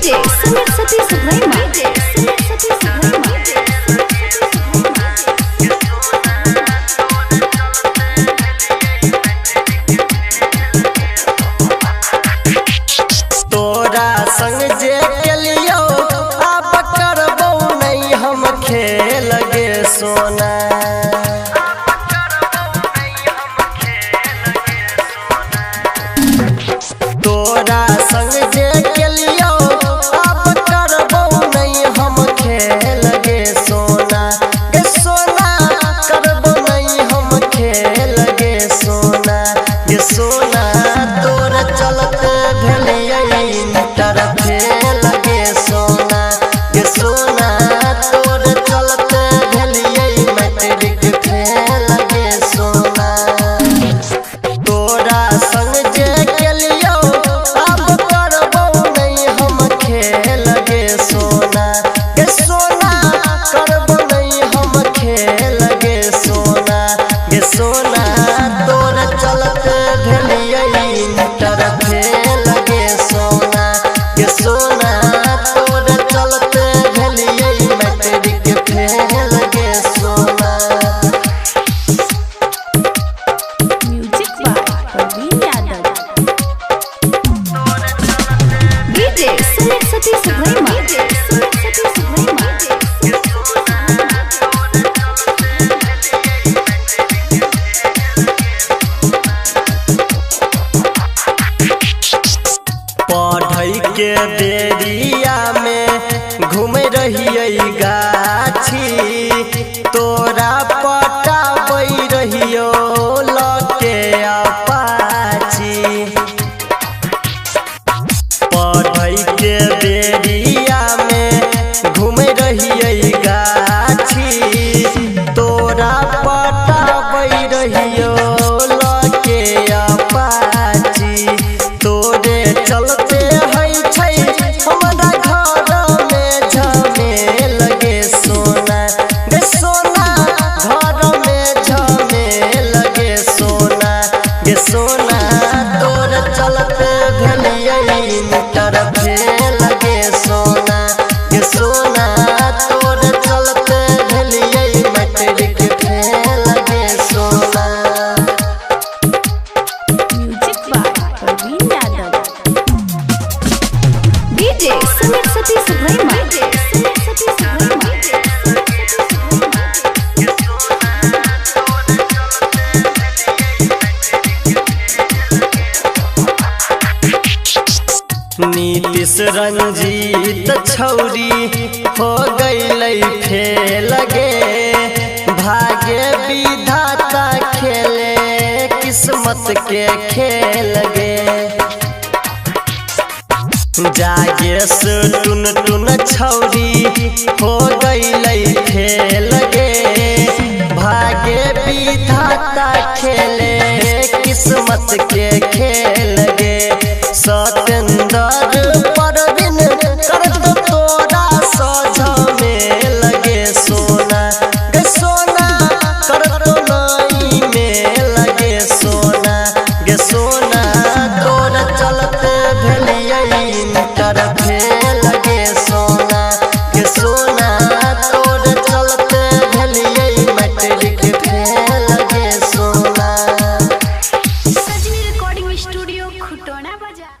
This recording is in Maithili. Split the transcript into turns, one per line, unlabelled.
DJ Samir Satish Verma. DJ Samir Satish Verma.
तोरा संग जे केलियो आब करबौ नहीं हम खेल गे सोना। तोरा संग जे केलियो आब करबौ नहीं हम खेल गे सोना। गे सोना करबौ नहीं हम खेल गे सोना। गे सोना तोरा चलते भेलियै इंटर फेल गे सोना। गे सोना तोरा चलते भेलियै मैट्रिक फेल गे सोना। तोरा संग जे केलियो आब करबौ नहीं हम खेल गे सोना। गे सोना करबौ नहीं हम खेल गे सोना। गे सोना तोरा चलते भेलियै इंटर फेल गे सोना। गे सोना तोरा चलते भेलियै मैट्रिक फेल गे सोना।
Music by Praveen Yadav. DJ Samir Satish Verma. DJ Samir Satish Verma.
पढ़ै के बेरिया में घूमे रहियै गाछी, तोरा पटाबै रहियो लके अपाची। पढ़ै के बेरिया में घूमे रहियै गाछी, तोरा पटाबै रहियो लके अपाची। तोरे चलते है छै हमरा घर में झमेल गे सोना। गे सोना घर में झमेल गे सोना। गे सोना तोरे चलते भेलियै इंटर फेल गे सोना। गे सोना तोरे चलते भेलियै मैट्रिक फेल गे सोना।
Music by Praveen Yadav. DJ Samir Satish Verma. DJ Samir Satish Verma.
Nitish Ranjit छौरी हो गईलै फेल गे, भागे विधाता खेले किस्मत के खेल गे। जागेश टुन टुन छौरी हो गईलै फेल गे, भागे विधाता खेले किस्मत के खेल गे। सतेंद्र परवीन करत तोरा सझमेल गे सोना। गे सोना करत नहीं मेल गे सोना। गे सोना तोरा चलते भेलियै इंटर फेल गे सोना। गे सोना तोरा चलते भेलियै मैट्रिक फेल गे सोना।
सजनी रिकॉर्डिंग स्टूडियो खुटौना बाजार।